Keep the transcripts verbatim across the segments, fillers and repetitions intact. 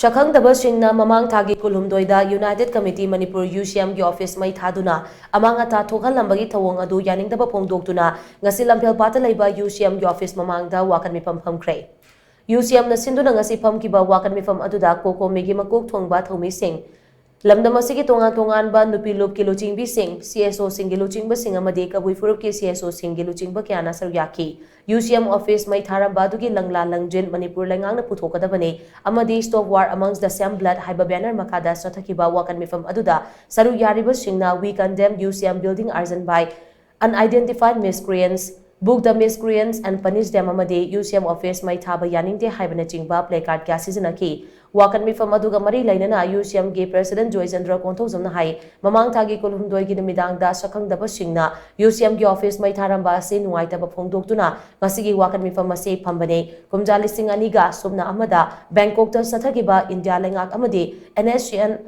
ꯁꯛꯈꯪꯗꯕꯁꯤꯡꯅ ꯃꯃꯥꯡ ꯊꯥꯒꯤ ꯀꯨꯟꯍꯨꯝꯗꯣꯏꯗ United Committee Manipur UCMꯒꯤ office ꯃꯩ ꯊꯥꯗꯨꯅ ꯑꯃꯥꯡ ꯑꯇꯥ ꯊꯣꯛꯍꯜꯂꯝꯕꯒꯤ ꯊꯧꯑꯣꯡ ꯑꯗꯨ ꯌꯥꯅꯤꯡꯗꯕ ꯐꯣꯡꯗꯣꯛꯇꯨꯅ ꯉꯁꯤ ꯂꯝꯐꯦꯜꯄꯥꯠꯇ ꯂꯩꯕ UCMꯒꯤ office ꯃꯃꯥꯡꯗ ꯋꯥꯀꯠ ꯃꯤꯐꯝ ꯐꯝꯈ꯭ꯔꯦ꯫ UCMꯅ ꯁꯤꯟꯗꯨꯅ ꯉꯁꯤ ꯐꯝꯈꯤꯕ ꯋꯥꯀꯠ ꯃꯤꯐꯝ ꯑꯗꯨꯗ ꯀꯣꯀꯣꯃꯤꯒꯤ ꯃꯀꯣꯛ ꯊꯣꯡꯕ ꯊꯧꯃꯤꯁꯤꯡ, ꯂꯝꯗꯝ ꯑꯁꯤꯒꯤ ꯇꯣꯉꯥꯟ ꯇꯣꯉꯥꯟꯕ ꯅꯨꯄꯤ ꯂꯨꯞꯀꯤ ꯂꯨꯆꯤꯡꯕꯤꯁꯤꯡ, CSOꯁꯤꯡꯒꯤ ꯂꯨꯆꯤꯡꯕꯁꯤꯡ ꯑꯃꯗꯤ ꯀꯕꯨꯏ ꯐꯨꯔꯨꯞꯀꯤ CSOꯁꯤꯡꯒꯤ ꯂꯨꯆꯤꯡꯕ ꯀꯌꯥꯅ ꯁꯔꯨꯛ ꯌꯥꯈꯤ꯫ UCM office ꯃꯩ ꯊꯥꯔꯝꯕ ꯑꯗꯨꯒꯤ ꯂꯪꯂꯥ ꯂꯪꯖꯤꯟ ꯃꯅꯤꯄꯨꯔ ꯂꯩꯉꯥꯛꯅ ꯄꯨꯊꯣꯛꯀꯗꯕꯅꯤ ꯑꯃꯗꯤ Stop War Amongst the Same Blood ꯍꯥꯏꯕ banner ꯃꯈꯥꯗ ꯆꯠꯊꯈꯤꯕ ꯋꯥꯀꯠ ꯃꯤꯐꯝ ꯑꯗꯨꯗ ꯁꯔꯨꯛ ꯌꯥꯔꯤꯕꯁꯤꯡꯅ We condemn UCM building arson by unidentified miscreants, book the miscreants and punish them ꯑꯃꯗꯤ UCM office ꯃꯩ ꯊꯥꯕ ꯌꯥꯅꯤꯡꯗꯦ ꯍꯥꯏꯕꯅꯆꯤꯡꯕ placard ꯀꯌꯥ ꯁꯤꯖꯤꯟꯅꯈꯤ꯫ ꯋꯥꯀꯠ ꯃꯤꯐꯝ ꯑꯗꯨꯒ ꯃꯔꯤ ꯂꯩꯅꯅ UCMꯒꯤ president ꯖꯣꯏꯆꯟꯗ꯭ꯔ ꯀꯣꯟꯊꯧꯖꯝꯅ ꯍꯥꯏ, ꯃꯃꯥꯡ ꯊꯥꯒꯤ ꯀꯨꯟꯍꯨꯝꯗꯣꯏꯒꯤ ꯅꯨꯃꯤꯗꯥꯡꯗ ꯁꯛꯈꯪꯗꯕꯁꯤꯡꯅ UCMꯒꯤ office ꯃꯩ ꯊꯥꯔꯝꯕ ꯑꯁꯤ ꯅꯨꯡꯉꯥꯏꯇꯕ ꯐꯣꯡꯗꯣꯛꯇꯨꯅ ꯉꯁꯤꯒꯤ ꯋꯥꯀꯠ ꯃꯤꯐꯝ ꯑꯁꯤ ꯐꯝꯕꯅꯤ꯫ ꯀꯨꯝꯖꯥ ꯂꯤꯁꯤꯡ ꯑꯅꯤꯒ ꯁꯨꯞꯅ ꯑꯃꯗ ꯕꯦꯡꯀꯣꯛꯇ ꯆꯠꯊꯈꯤꯕ ꯏꯟꯗꯤꯌꯥ ꯂꯩꯉꯥꯛ ꯑꯃꯗꯤ NSCN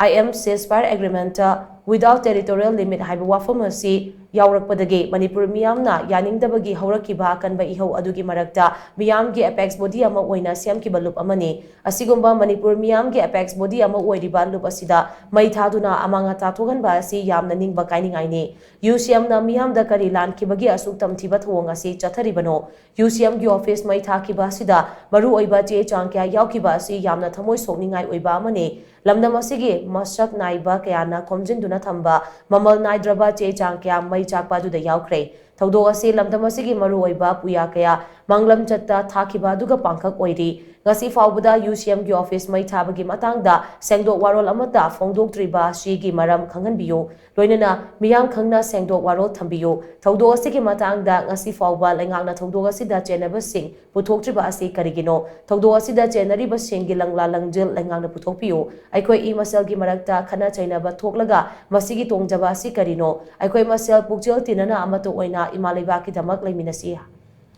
IM ceasefire agreementꯇ without territorial limit ꯍꯥꯏꯕ ꯋꯥꯐꯝ ꯑꯁꯤ ꯌꯥꯎꯔꯛꯄꯗꯒꯤ ꯃꯅꯤꯄꯨꯔ ꯃꯤꯌꯥꯝꯅ ꯌꯥꯅꯤꯡꯗꯕꯒꯤ ꯍꯧꯔꯛꯈꯤꯕ ꯑꯀꯟꯕ ꯏꯍꯧ ꯑꯗꯨꯒꯤ ꯃꯔꯛꯇ ꯃꯤꯌꯥꯝꯒꯤ apex body ꯑꯃ ꯑꯣꯏꯅ ꯁꯦꯝꯈꯤꯕ ꯂꯨꯞ ꯑꯃꯅꯤ꯫ ꯑꯁꯤꯒꯨꯝꯕ ꯃꯅꯤꯄꯨꯔ ꯃꯤꯌꯥꯝꯒꯤ apex body ꯑꯃ ꯑꯣꯏꯔꯤꯕ ꯂꯨꯞ ꯑꯁꯤꯗ ꯃꯩ ꯊꯥꯗꯨꯅ ꯑꯃꯥꯡ ꯑꯇꯥ ꯊꯣꯛꯍꯟꯕ ꯑꯁꯤ ꯌꯥꯝꯅ ꯅꯤꯡꯕ ꯀꯥꯏꯅꯤꯡꯉꯥꯏꯅꯤ꯫ UCMꯅ ꯃꯤꯌꯥꯝꯗ ꯀꯔꯤ ꯂꯥꯟꯈꯤꯕꯒꯤ ꯑꯁꯨꯛ ꯇꯝꯊꯤꯕ ꯊꯧꯑꯣꯡ ꯑꯁꯤ ꯆꯠꯊꯔꯤꯕꯅꯣ? UCMꯒꯤ office ꯃꯩ ꯊꯥꯈꯤꯕ ꯑꯁꯤꯗ ꯃꯔꯨꯑꯣꯏꯕ ꯆꯦ ꯆꯥꯡ ꯀꯌꯥ ꯌꯥꯎꯈꯤꯕ ꯑꯁꯤ ꯌꯥꯝꯅ ꯊꯃꯣꯏ ꯁꯣꯛꯅꯤꯡꯉꯥꯏ ꯑꯣꯏꯕ ꯑꯃꯅꯤ꯫ ꯂꯝꯗꯝ ꯑꯁꯤꯒꯤ ꯃꯁꯛ ꯅꯥꯏꯕ ꯀꯌꯥꯅ ꯈꯣꯝꯖꯤꯟꯗꯨꯅ ꯊꯝꯕ ꯃꯃꯜ ꯅꯥꯏꯗ꯭ꯔꯕ ꯆꯦ ꯆꯥꯡ ꯀꯌꯥ ꯃꯩ ꯆꯥꯛꯄ ꯑꯗꯨꯗ ꯌꯥꯎꯈ꯭ꯔꯦ꯫ ꯊꯧꯗꯣꯛ ꯑꯁꯤ ꯂꯝꯗꯝ ꯑꯁꯤꯒꯤ ꯃꯔꯨꯑꯣꯏꯕ ꯄꯨꯌꯥ ꯀꯌꯥ ꯃꯥꯡꯂꯝꯆꯠꯇ ꯊꯥꯈꯤꯕ ꯑꯗꯨꯒ ꯄꯥꯡꯈꯛ ꯑꯣꯏꯔꯤ꯫ ꯉꯁꯤ ꯐꯥꯎꯕꯗ UCMꯒꯤ office ꯃꯩ ꯊꯥꯕꯒꯤ ꯃꯇꯥꯡꯗ ꯁꯦꯡꯗꯣꯛ ꯋꯥꯔꯣꯜ ꯑꯃꯠꯇ ꯐꯣꯡꯗꯣꯛꯇ꯭ꯔꯤꯕ ꯑꯁꯤꯒꯤ ꯃꯔꯝ ꯈꯪꯍꯟꯕꯤꯌꯨ꯫ ꯂꯣꯏꯅꯅ ꯃꯤꯌꯥꯝ ꯈꯪꯅ ꯁꯦꯡꯗꯣꯛ ꯋꯥꯔꯣꯜ ꯊꯝꯕꯤꯌꯨ꯫ ꯊꯧꯗꯣꯛ ꯑꯁꯤꯒꯤ ꯃꯇꯥꯡꯗ ꯉꯁꯤ ꯐꯥꯎꯕ ꯂꯩꯉꯥꯛꯅ ꯊꯧꯗꯣꯛ ꯑꯁꯤꯗ ꯆꯦꯟꯅꯕꯁꯤꯡ ꯄꯨꯊꯣꯛꯇ꯭ꯔꯤꯕ ꯑꯁꯤ ꯀꯔꯤꯒꯤꯅꯣ? ꯊꯧꯗꯣꯛ ꯑꯁꯤꯗ ꯆꯦꯟꯅꯔꯤꯕꯁꯤꯡꯒꯤ ꯂꯪꯂꯥ ꯂꯪꯖꯤꯜ ꯂꯩꯉꯥꯛꯅ ꯄꯨꯊꯣꯛꯄꯤꯌꯨ꯫ ꯑꯩꯈꯣꯏ ꯏ ꯃꯁꯦꯜꯒꯤ ꯃꯔꯛꯇ ꯈꯠꯅ ꯆꯩꯅꯕ ꯊꯣꯛꯂꯒ ꯃꯁꯤꯒꯤ ꯇꯣꯡꯖꯕ ꯑꯁꯤ ꯀꯔꯤꯅꯣ? ꯑꯩꯈꯣꯏ ꯃꯁꯦꯜ ꯄꯨꯛꯆꯦꯜ ꯇꯤꯟꯅꯅ ꯑꯃꯠꯇ ꯑꯣꯏꯅ ꯏꯃꯥ ꯂꯩꯕꯥꯛꯀꯤꯗꯃꯛ ꯂꯩꯃꯤꯟꯅꯁꯤ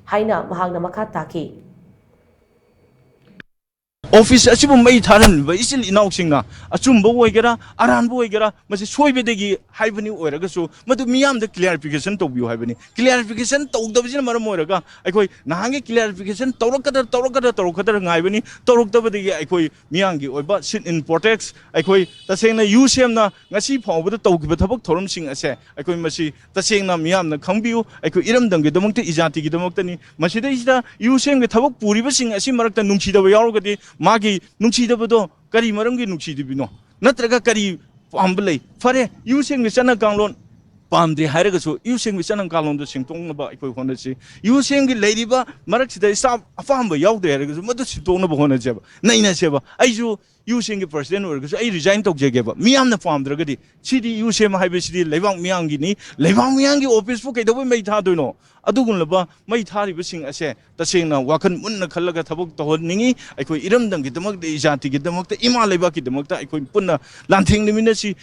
ꯍꯥꯏꯅ ꯃꯍꯥꯛꯅ ꯃꯈꯥ ꯇꯥꯈꯤ꯫ ꯑꯣꯐꯤꯁ ꯑꯁꯤꯕꯨ ꯃꯩ ꯊꯥꯔꯝꯂꯤꯕ ꯏꯆꯤꯜ ꯏꯅꯥꯎꯁꯤꯡꯅ ꯑꯆꯨꯝꯕ ꯑꯣꯏꯒꯦꯔꯥ, ꯑꯔꯥꯟꯕ ꯑꯣꯏꯒꯦꯔꯥ, ꯃꯁꯤ ꯁꯣꯏꯕꯗꯒꯤ ꯍꯥꯏꯕꯅꯤ ꯑꯣꯏꯔꯒꯁꯨ, ꯃꯗꯨ ꯃꯤꯌꯥꯝꯗ ꯀ꯭ꯂꯦꯔꯤꯐꯤꯀꯦꯁꯟ ꯇꯧꯕꯤꯌꯨ ꯍꯥꯏꯕꯅꯤ꯫ ꯀ꯭ꯂꯦꯔꯤꯐꯤꯀꯦꯁꯟ ꯇꯧꯗꯕꯁꯤꯅ ꯃꯔꯝ ꯑꯣꯏꯔꯒ ꯑꯩꯈꯣꯏ ꯅꯍꯥꯟꯒꯤ ꯀ꯭ꯂꯦꯔꯤꯐꯤꯀꯦꯁꯟ ꯇꯧꯔꯛꯀꯗ꯭ꯔꯥ, ꯇꯧꯔꯛꯀꯗ꯭ꯔꯥ, ꯇꯧꯔꯛꯀꯗ꯭ꯔꯥ ꯉꯥꯏꯕꯅꯤ꯫ ꯇꯧꯔꯛꯇꯕꯗꯒꯤ ꯑꯩꯈꯣꯏ ꯃꯤꯌꯥꯝꯒꯤ ꯑꯣꯏꯕ ꯁꯤꯠ ꯏꯟ ꯄ꯭ꯔꯣꯇꯦꯛꯁ, ꯑꯩꯈꯣꯏ ꯇꯁꯦꯡꯅ ꯌꯨ ꯁꯦꯝꯅ ꯉꯁꯤ ꯐꯥꯎꯕꯗ ꯇꯧꯈꯤꯕ ꯊꯕꯛ ꯊꯧꯔꯝꯁꯤꯡ ꯑꯁꯦ ꯑꯩꯈꯣꯏ ꯃꯁꯤ ꯇꯁꯦꯡꯅ ꯃꯤꯌꯥꯝꯅ ꯈꯪꯕꯤꯌꯨ꯫ ꯑꯩꯈꯣꯏ ꯏꯔꯝꯗꯝꯒꯤꯗꯃꯛꯇ, ꯏꯖꯥꯇꯤꯒꯤꯗꯃꯛꯇꯅꯤ꯫ ꯃꯁꯤꯗꯩꯁꯤꯗ ꯌꯨ ꯁꯦꯝꯒꯤ ꯊꯕꯛ ꯄꯨꯔꯤꯕꯁꯤꯡ ꯑꯁꯤ ꯃꯔꯛꯇ ꯅꯨꯡꯁꯤꯗꯕ ꯌꯥꯎꯔꯒꯗꯤ, ꯃꯥꯒꯤ ꯅꯨꯡꯁꯤꯗꯕꯗꯣ ꯀꯔꯤ ꯃꯔꯝꯒꯤ ꯅꯨꯡꯁꯤꯗꯕꯤꯅꯣ? ꯅꯠꯇ꯭ꯔꯒ ꯀꯔꯤ ꯄꯥꯝꯕ ꯂꯩ? ꯐꯔꯦ, ꯌꯨ ꯁꯦꯝꯒꯤ ꯆꯠꯅ ꯀꯥꯡꯂꯣꯟ ꯄꯥꯝꯗ꯭ꯔꯦ ꯍꯥꯏꯔꯒꯁꯨ, ꯌꯨ ꯁꯦꯝꯒꯤ ꯆꯠꯅ ꯀꯥꯡꯂꯣꯟꯗꯣ ꯁꯦꯡꯗꯣꯛꯅꯕ ꯑꯩꯈꯣꯏ ꯍꯣꯠꯅꯁꯤ꯫ ꯌꯨ ꯁꯦꯝꯒꯤ ꯂꯩꯔꯤꯕ ꯃꯔꯛꯁꯤꯗ ꯏꯁꯇꯥꯐ ꯑꯄꯥꯝꯕ ꯌꯥꯎꯗ꯭ꯔꯦ ꯍꯥꯏꯔꯒꯁꯨ, ꯃꯗꯨ ꯁꯤꯟꯗꯣꯛꯅꯕ ꯍꯣꯠꯅꯁꯦꯕ, ꯅꯩꯅꯁꯦꯕ꯫ ꯑꯩꯁꯨ ꯌꯨ ꯁꯦꯝꯒꯤ ꯄ꯭ꯔꯁꯤꯗꯦꯟ ꯑꯣꯏꯔꯒꯁꯨ ꯑꯩ ꯔꯤꯖꯥꯏꯟ ꯇꯧꯖꯒꯦꯕ, ꯃꯤꯌꯥꯝꯅ ꯄꯥꯝꯗ꯭ꯔꯒꯗꯤ꯫ ꯁꯤꯗꯤ ꯌꯨ ꯁꯦꯝ ꯍꯥꯏꯕꯁꯤꯗꯤ ꯂꯩꯕꯥꯛ ꯃꯤꯌꯥꯝꯒꯤꯅꯤ꯫ ꯂꯩꯕꯥꯛ ꯃꯤꯌꯥꯝꯒꯤ ꯑꯣꯐꯤꯁꯄꯨ ꯀꯩꯗꯧꯕꯩ ꯃꯩ ꯊꯥꯗꯣꯏꯅꯣ? ꯑꯗꯨꯒꯨꯝꯂꯕ ꯃꯩ ꯊꯥꯔꯤꯕꯁꯤꯡ ꯑꯁꯦ ꯇꯁꯦꯡꯅ ꯋꯥꯈꯜ ꯃꯨꯟꯅ ꯈꯜꯂꯒ ꯊꯕꯛ ꯇꯧꯍꯟꯅꯤꯡꯉꯤ꯫ ꯑꯩꯈꯣꯏ ꯏꯔꯝꯗꯝꯒꯤꯗꯃꯛꯇ, ꯏꯖꯥꯇꯤꯒꯤꯗꯃꯛꯇ, ꯏꯃꯥ ꯂꯩꯕꯥꯛꯀꯤꯗꯃꯛꯇ ꯑꯩꯈꯣꯏ ꯄꯨꯟꯅ ꯂꯥꯟꯊꯦꯡꯅꯃꯤꯟꯅꯁꯤ꯫